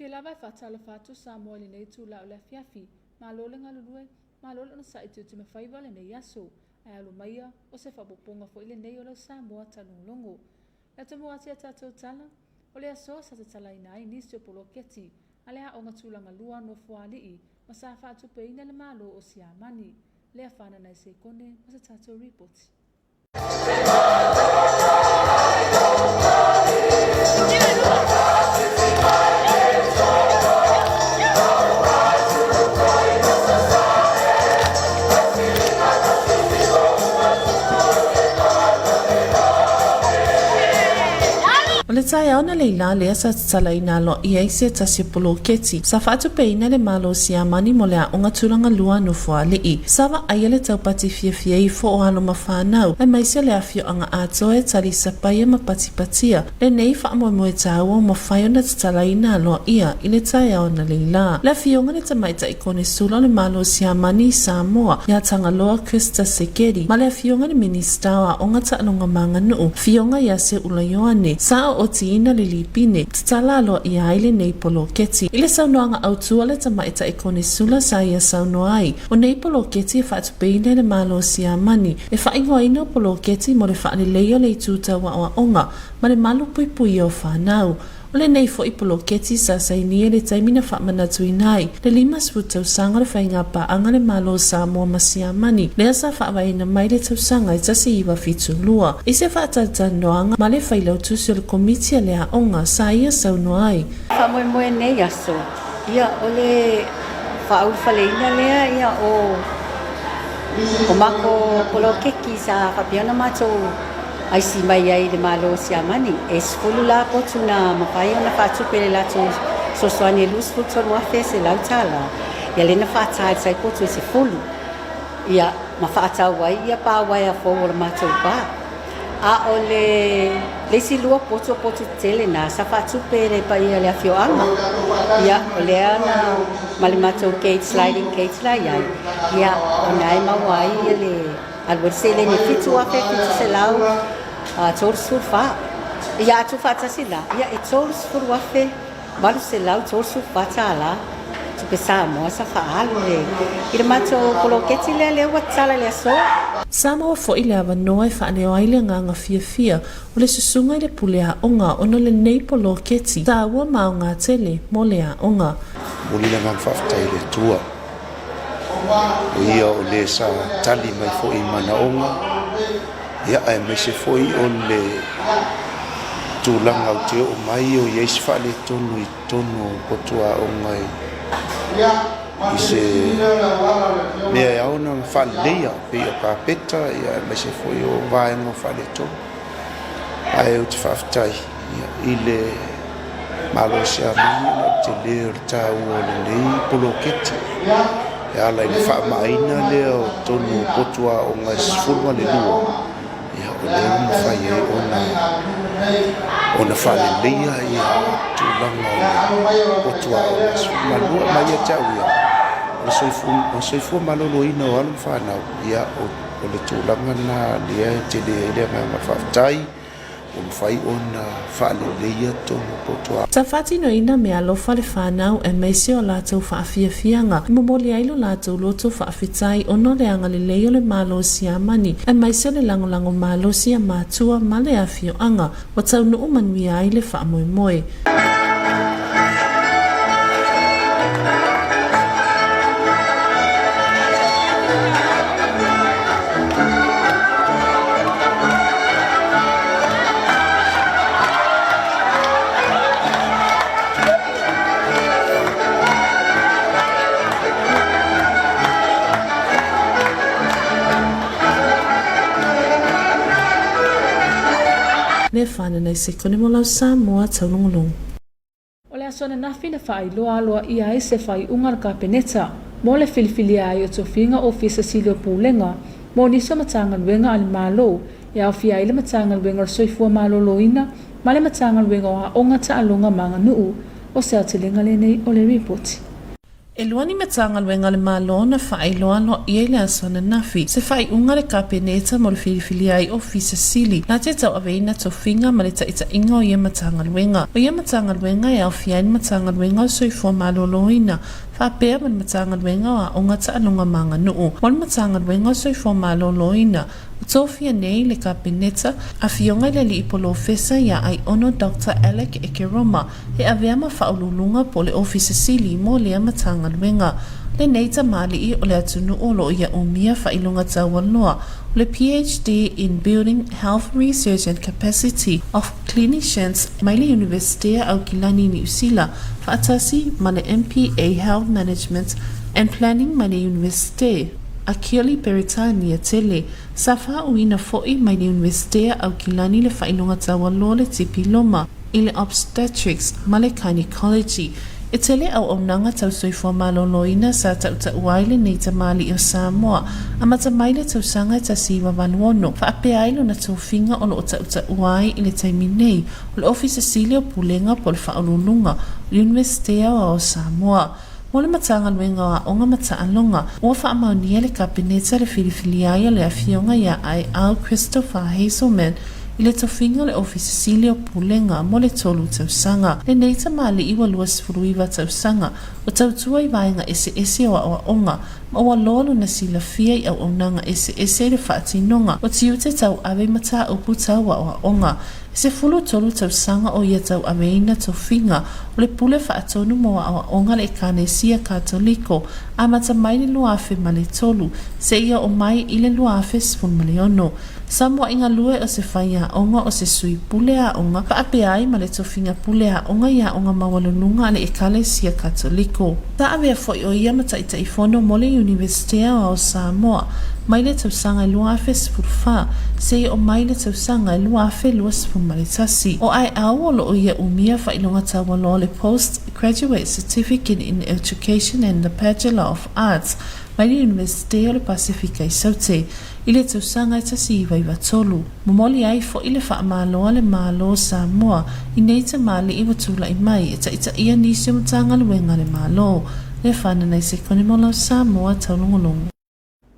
Fiafia lava e faatalofa atu Samoa i lenei itula o le afiafi. Malo le galulue, malo le onosai tiutimafaiva o lenei aso. Ae alo maia, o se faaopoopoga foi lenei o lau Samoa taulogologo. Le tomua atu i a tatou tala, o le aso sa tatalaina ai nisi o poloketi a le Aoga Tulaga Lua Nofoalii ma sa faatupeina e le Malo o Siamani. Lea fanana i sekone ma se tatou ripoti. O le taeao na leila lea sa tatalaina aloaia ai se tasi o poloketi sa faatupeina e le Malo o Siamani mo le Aoga Tulaga Lua Nofoalii. Sa vaaia le taupati fiafia ifo o alo ma fanau, aemaise o le afioaga atoa e tali sapaia ma patipatia lenei faamoemoe taua ua mafai ona tatalaina aloaia i le taeao analeila. Le Afioga i le Tamaitai Konesula o le Malo o Siamani i Samoa, ia Tagaloa Christa Sekeri, ma le Afioga i le Minisita o Aoga Taaloga ma Aganuu, Afioga ia Seuula Ioane, sa ootiina le lipine, tatala aloaia ai lenei poloketi. I le saunoaga autu a le Tamaitai Konesula sa ia saunoa ai, o nei poloketi e faatupeina e le Malo o Siamani, e faaigoaina o poloketi mo le faaleleia o le itu tau aoaoga ma le malupuipuia o fanau. O lenei foi poloketi sa sainia i le taimi na faamanatuina ai le 50 tausaga o le faiga paaga a le Malo o Samoa ma Siamani, lea sa faavaeina mai le tausaga e 1972. I se faatalatalanoaga ma le Failautusi o le Komiti a le Aoga sa ia saunoa ai. Faamoemoe nei aso, ia o le faaulufaleina lea ia o o makou poloketi sa faapea ona matou aisi mai ai i le Malo o Siamani. E 10 la potu na mafai ona faatupe i le latou fesoasoani e $23,100, ia lea na faata ai potu e 10, ia ma faatau ai ia pa uaea fou o le matou pa. A o le le isi lua potu o potu tetele na sa faatupe e le paia o le afioaga, ia o lea na ma le matou gate, sliding gate la i ai, ia o na e maua ai ia le alu ai le seleni e $7,734. Ia a tuufaatasi la, ia e $30,834 tupe Samoa sa faaalu le i le matou poloketi lea lea ua tatala i le aso. Sa maua foi le avanoa e faaleo ai le agaga fiafia o le susuga i le pule aoga ona o lenei poloketi taua ma aoga tele mo le aoga. Momoli le agaga faafetai i le Atua, o Ia o le sa tali mai foi i manaoga, ia aemaise foi o le tulaga ou te oo mai o i ai se faaletonu i totonu o potu aoga i se mea e ao ona faaleleia pei o kapeta aemaise foi o vaega o faaletonu. Ae ou te faafetai i le Malo o Siamani ona o le tele o le taua o lenei poloketi e ala i le faamaaina lea o totonu o potu aoga e 12, ia o lea ua mafai ai ona faaleleia tulaga o potu aoga e 12. Ma ia te au ia, o le soifua maloloina o alo ma fanau, ia o le tulaga lena lea e tele ai le agaga faafetai ua mafai ona faaleleia totonu o potu aoga. Sa faatinoina meaalofa le fanau aemaise o latou faafiafiaga e momoli ai lo latou loto faafetai ona o le agalelei o le Malo o Siamani aemaise o le lagolago malosi a matua ma le afioaga ua taunuu manuia ai le faamoemoe. Le fananai sekone mo lau Samoa taulogologo. O le aso ananafi na faailoa aloaia ai se faaiuga a le Kapeneta mo le filifilia ai o tofiga Ofisa Sili o Pulega mo nisi o Matagaluega a le Malo e aofia ai le Matagaluega o le Soifua Maloloina ma le Matagaluega o Aoga, Taaloga ma Aganuu. O se aotelega lenei o le Lipoti. E lua ni Matagaluega a le Malo na faailoa aloaia i le aso ananafi se faaiuga a le Kapeneta mo le filifilia ai Ofisa Sili na te tauaveina tofiga ma le taitaiga o ia Matagaluega. O ia Matagaluega e aofia ai le Matagaluega o le Soifua Maloloina faapea ma le Matagaluega o Aoga Taaloga ma Aganuu. Mo le Matagaluega o le Soifua Maloloina, ua tofia nei le Kapeneta, Afioga i le Alii Polofesa ia Aiono Doctor Alec Ekeroma e avea ma Faauluuluga po o le Ofisa Sili mo lea Matagaluega. Lenei tamalii o le atunuu o lo o ia umia faailoga taualoa o le PhD in Building Health Research and Capacity of Clinicians mai le Iunivesite a Aukilani i Niu Sila faatasi ma le MPA Health Management and Planning mai le Iunivesite a Keele Peretania tele. Sa faauuina foi mai le Iunivesite a Aukilani le faailoga taualoa le Tipiloma i le Obstetrics ma le Gynecology. E tele auaunaga tau soifua maloloina sa tautaua ai lenei tamalii o Samoa, amata mai le tausaga e 1986, faapea ai lona tofiga o lo o tautaua ai i le taimi nei o le Ofisa Sili o Pulega po o le Faauluuluga o le Iunivesite Aoao o Samoa. Mo le Matagaluega o Aoga ma Taaloga, ua faamaonia e le Kapeneta le filifilia ai o le Afioga ia Aeau Christopher Hazelman i le tofiga o le Ofisa Sili o Pulega mo le 3 tausaga. Lenei tamalii ua 29 tausaga o tautua i vaega eseese o aoaoga ma ua loa lona silafia i auaunaga eseese i le faatinoga o tiute tauave i mataupu tau aoaoga. E 13 tausaga o ia tauaveina tofiga o le Pule Faatonu mo Aoaoga a le Ekalesia Katoliko, amata mai le 2003 seia oo mai i le 2016. Sa mua'i galue o se faiaoga o se sui pule aoga faapea ai ma le tofiga pule aoga i aoga maualuluga a le Ekalesia Katoliko. Sa avea foi o ia ma Taitaifono mo le Iunivesite Aoao o Samoa mai le tausaga e 2014 seia oo mai le tausaga e 2021. O Aeau o lo o ia umia faailoga taualoa o le Post Graduate Certificate in Education and the Bachelor of Arts mai le Iunivesite o le Pasefika i Saute i le tausaga e 1993. Momoli ai foi le faamalo a le Malo o Samoa i nei tamalii ua tulai mai e taitaia nisi o Matagaluega a le Malo, le Fananai Sekone mo lau Samoa Taulogologo.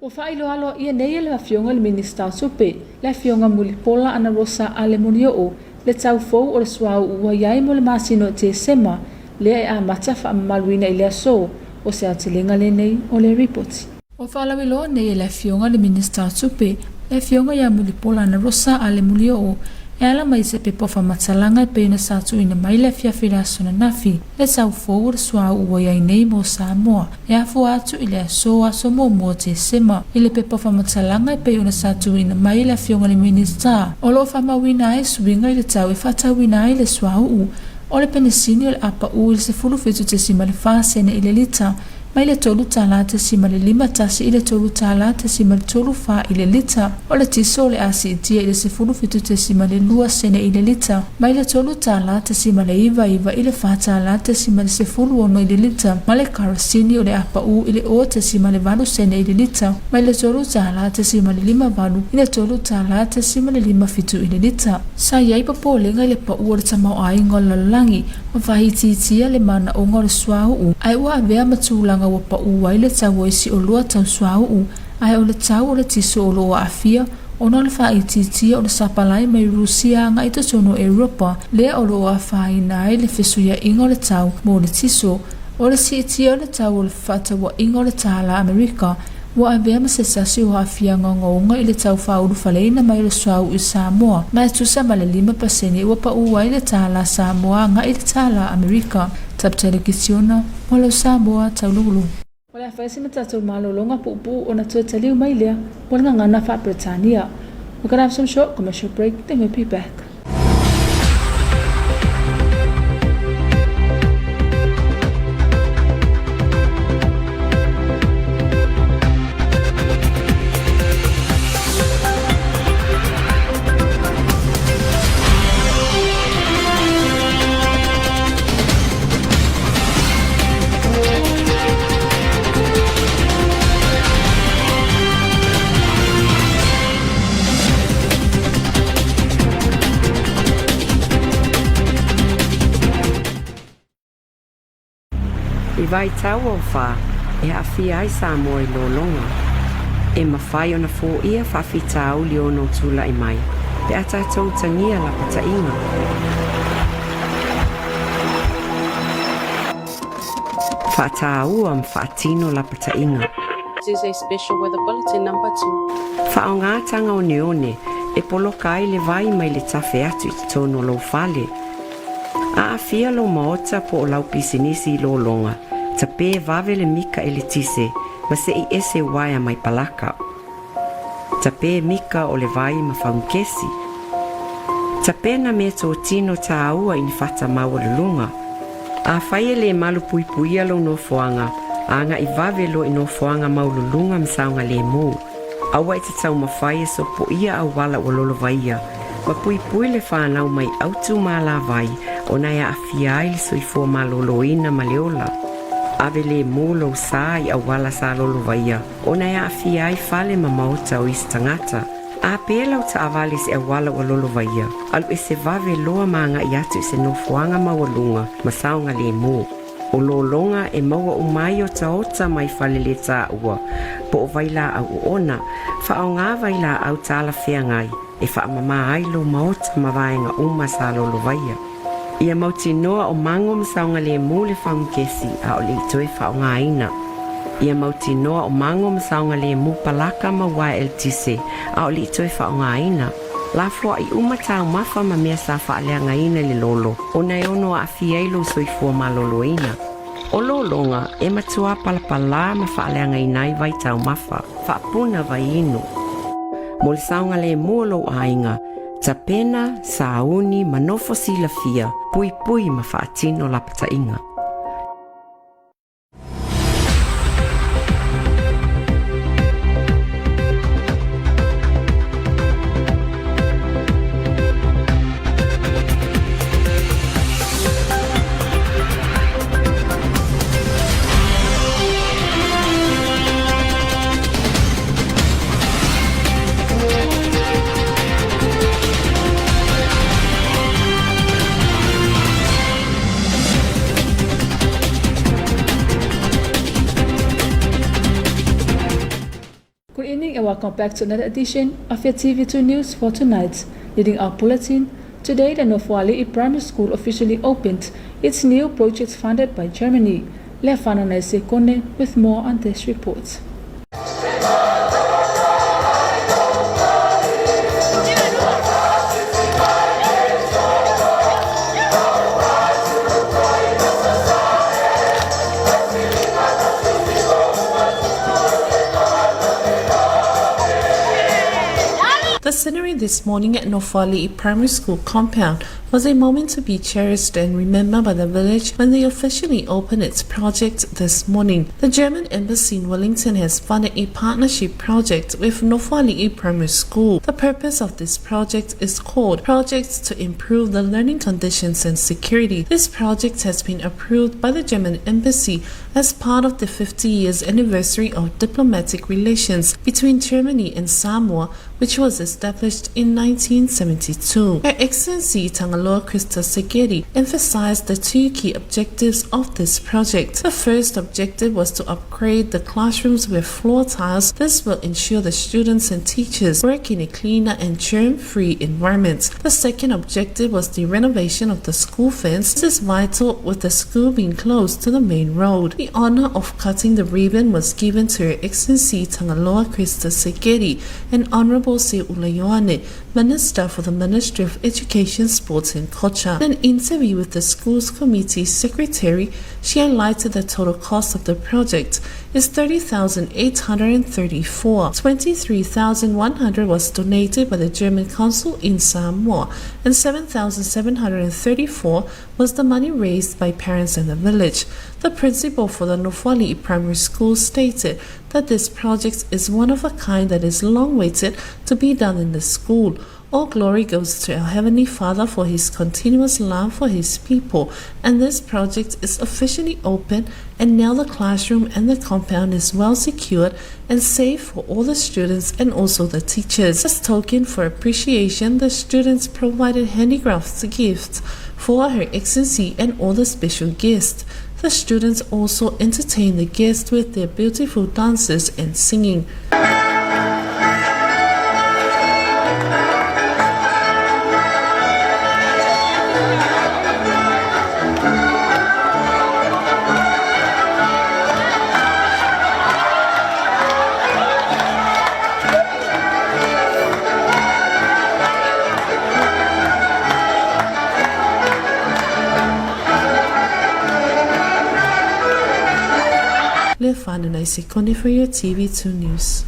Ua faailoa aloaia nei e le Afioga i le Minista o Tupe, le Afioga Mulipola Anarosa Ale Molioo, le tau fou o le suauu ua i ai mo le masina o Tesema, lea e amata faamamaluina i le aso o se aotelega lenei o le Lipoti. Ua faalauiloa nei e le Afioga i le Minista o Tupe, le Afioga ia Mulipola Anarosa Ale Molioo, e ala mai i se pepa o faamatalaga e pei ona sa tuuina mai i le afiafi i le aso ananafi, le tau fou o le suauu ua i ai nei mo Samoa. E afua atu i le aso aso muamua o Tesema, i le pepa faamatalaga e pei ona sa tuuina mai e le Afioga i le Minisita, o lo o faamauina ai suiga i le tau e faatauina ai le suauu o le penisini o le a pau i le 17.4 sene i le lita, mai le $3.51 i le $3.34 i le lita, o le tiso o le a siitia i le 17.2 sene i le lita, mai le $3.99 i le $4.16 i le lita, ma le karosini o le a pau i le 0.8 sene i le lita, mai le $3.58 i le $3.57 i le lita. Sa i ai popolega i le pau o le tamaoaiga o le lalolagi ma faaitiitia le manaoga o le suauu, ae ua avea ma tulaga ua pau ai le tau o isi oloa tau suauu, ae o le tau o le tiso o lo o aafia ona o le faaitiitia o le sapalai mai Rusia agai i totonu o Europa, lea o lo o afaina ai le fesuiaiga o le tau mo le tiso. O le siitia o le tau o le fefaatauaiga o le tālā Amerika ua avea ma se tasi o aafiaga ogaoga i le tau faaulufaleina mai o le suauu i Samoa, ma e tusa ma le 5% ua pau ai le tālā Samoa agai i le tālā Amerika. Taptele Kitiona, mo lau Samoa Taulugulugu. O le a fai sina tatou malologa puupuu ona toe taliu mai lea mo le gagana faa-Peretania. We're gonna have some short commercial break, then we'll be back. vaitau o afa e aafia ai Samoa i lologa, e mafai ona foia faafitauli ono tula'i mai pe a tatou utagia lapataiga. Faataua ma faatino lapataiga. This is a special weather bulletin number 2. Faaaoga taga oneone e poloka ai le vai mai le tafe atu i totonu o lou fale. Aafia lou maota po o lau pisinisi i lologa, tapē vave le mika eletise ma se'i ese uaea mai palaka. Tapē mika o le vai ma faugakesi. Tapena meatotino tāua i ni fata maualuluga. Afai e lē malupuipuia lou nofoaga, aga'i vave loa i nofoaga maualuluga ma saogalēmū. Aua e te taumafai e sopoia auala ua lolovaia, ma puipui le fanau mai autu ma alavai ona e aafia ai le soifua malōlōina ma le ola. Ave lēmū lou sā i auala sa lolovaia ona e aafia ai fale ma maota o isi tagata. A pē lau taavale i se auala ua lolovaia, alu ese vave loa ma agaʻi atu i se nofoaga maualuga ma saogalēmū. O lologa e maua uma ai otaota mai falelētāua po o vailaau oona, faaaogā vailaau talafeagai e faamamā ai lou maota ma vaega uma sa lolovaia. Ia mautinoa o mago ma saogalēmū le faugakesi a o leʻi toe faaaogāina. Ia mautinoa o mago ma saogalēmū palaka ma uaea eletise a o leʻi toe faaaogāina. Lafoaʻi uma taumafa ma mea sa faaleagaina i le lolo ona e ono aafia ai lou soifua malōlōina. O lologa e matuā palapalā ma faaleagaina ai vai taumafa, faapuna vai inu. Mo le saogalēmū o lou aiga, tapena, sauni ma nofo silafia, puipui ma faatino lapataiga. Good evening and welcome back to another edition of your TV2 News for tonight. Leading our bulletin, today the Nofoalii Primary School officially opened its new project funded by Germany. Lefana Sekone with more on this report. The scenery this morning at Nofoalii Primary School compound was a moment to be cherished and remembered by the village when they officially opened its project this morning. The German Embassy in Wellington has funded a partnership project with Nofoalii Primary School. The purpose of this project is called Projects to Improve the Learning Conditions and Security. This project has been approved by the German Embassy as part of the 50 years anniversary of diplomatic relations between Germany and Samoa, which was established in 1972. Her Excellency Tagaloa Christa Sekeri emphasized the two key objectives of this project. The first objective was to upgrade the classrooms with floor tiles. This will ensure the students and teachers work in a cleaner and germ-free environment. The second objective was the renovation of the school fence. This is vital with the school being close to the main road. The honor of cutting the ribbon was given to Her Excellency Tagaloa Christa Sekeri and Honorable Seuula Ioane, Minister for the Ministry of Education, Sports and Culture. In an interview with the school's committee secretary, she highlighted the total cost of the project is 30,834. 23,100 was donated by the German consul in Samoa and 7,734 was the money raised by parents in the village. The principal for the Nofoalii Primary School stated that this project is one of a kind that is long waited to be done in the school. All glory goes to our Heavenly Father for His continuous love for His people. And this project is officially open, and now the classroom and the compound is well secured and safe for all the students and also the teachers. As token for appreciation, the students provided handicrafts gifts for Her Excellency and all the special guests. The students also entertained the guests with their beautiful dances and singing. Lefanana Sekone for your TV2 News.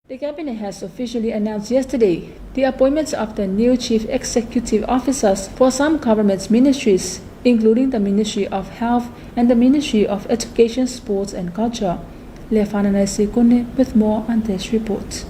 The Cabinet has officially announced yesterday the appointments of the new chief executive officers for some government ministries, including the Ministry of Health and the Ministry of Education, Sports and Culture. Lefanana Sekone with more on this report.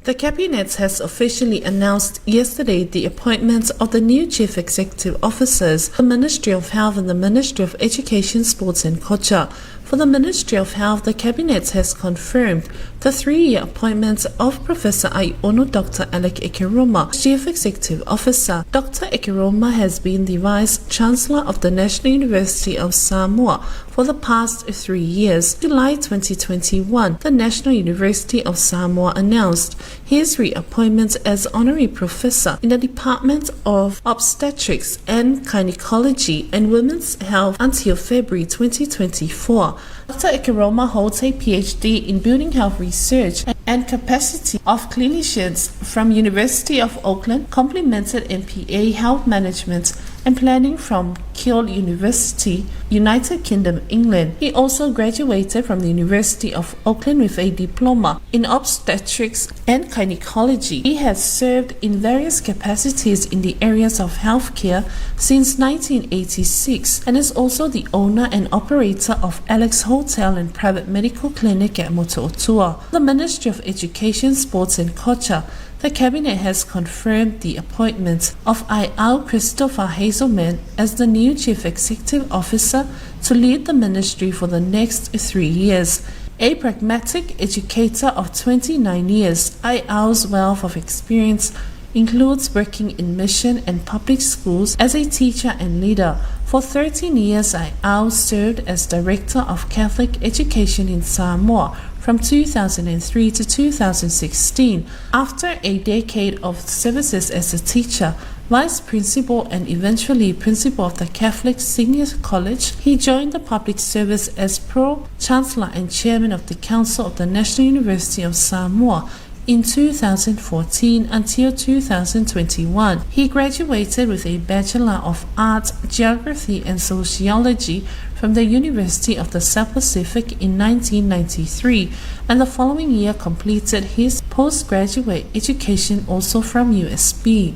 The Cabinet has officially announced yesterday the appointments of the new Chief Executive Officers, the Ministry of Health and the Ministry of Education, Sports and Culture. For the Ministry of Health, the Cabinet has confirmed the 3-year appointments of Professor Aiono Dr. Alec Ekeroma, Chief Executive Officer. Dr. Ekeroma has been the Vice Chancellor of the National University of Samoa for the past 3 years. July 2021, the National University of Samoa announced his reappointment as honorary professor in the Department of Obstetrics and Gynecology and Women's Health until February 2024. Dr. Ekeroma holds a PhD in Building Health Research and Capacity of Clinicians from University of Auckland, complemented MPA Health Management and Planning from Keele University, United Kingdom, England. He also graduated from the University of Auckland with a diploma in obstetrics and gynecology. He has served in various capacities in the areas of healthcare since 1986 and is also the owner and operator of Alex Hotel and Private Medical Clinic at Motootua. The Ministry of Education, Sports and Culture, the Cabinet has confirmed the appointment of Aiau Christopher Hazelman as the new Chief Executive Officer to lead the ministry for the next 3 years. A pragmatic educator of 29 years, Aiau's wealth of experience includes working in mission and public schools as a teacher and leader. For 13 years, Aiau served as Director of Catholic Education in Samoa from 2003 to 2016. After a decade of services as a teacher, vice principal and eventually principal of the Catholic Senior College, he joined the public service as pro-chancellor and chairman of the Council of the National University of Samoa in 2014 until 2021. He graduated with a Bachelor of Arts, Geography and Sociology from the University of the South Pacific in 1993, and the following year completed his postgraduate education also from USB.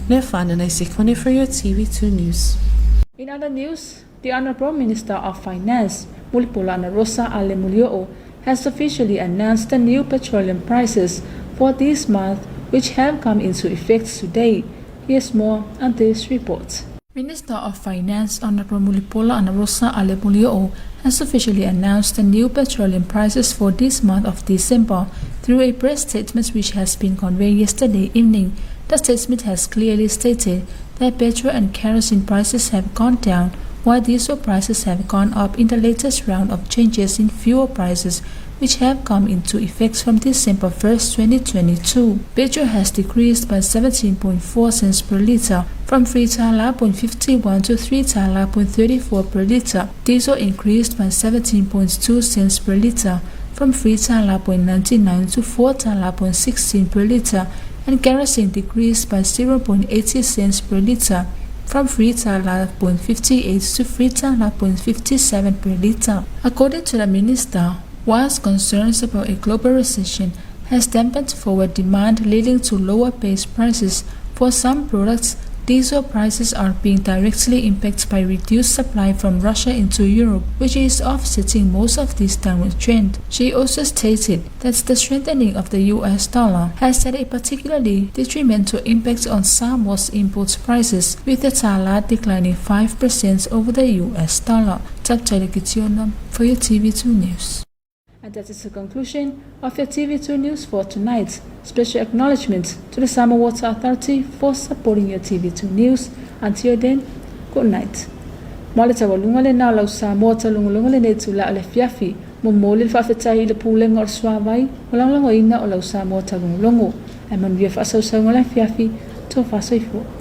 Lefanana for your TV2 News. In other news, the Honorable Minister of Finance, Mulipola Anarosa Ale Molioo, has officially announced the new petroleum prices for this month, which have come into effect today. Here's more on this report. Minister of Finance Honorable Mulipola Anarosa Ale Molioo has officially announced the new petroleum prices for this month of December through a press statement which has been conveyed yesterday evening. The statement has clearly stated that petrol and kerosene prices have gone down, while diesel prices have gone up in the latest round of changes in fuel prices, which have come into effect from December 1st, 2022. Petrol has decreased by 17.4 cents per litre, from 3.51 to 3.34 per litre. Diesel increased by 17.2 cents per litre, from 3.99 to 4.16 per litre, and kerosene decreased by 0.80 cents per litre, from 3.58 to 3.57 per litre. According to the minister, whilst concerns about a global recession has dampened forward demand, leading to lower base prices for some products, diesel prices are being directly impacted by reduced supply from Russia into Europe, which is offsetting most of this downward trend. She also stated that the strengthening of the US dollar has had a particularly detrimental impact on Samoa's import prices, with the tala declining 5% over the US dollar. For your TV2 News. And that is the conclusion of your TV2 News for tonight. Special acknowledgement to the Samoa Water Authority for supporting your TV2 News. Until then, good night. Ma o le taualuga lena o lau Samoa taulogologo lenei itula o le afiafi. Momoli le faafetai i le Pulega o le Suavai mo lagolagoina o lau Samoa taulogologo. Ae manuia faasausauga o le afiafi. Tofa soifua.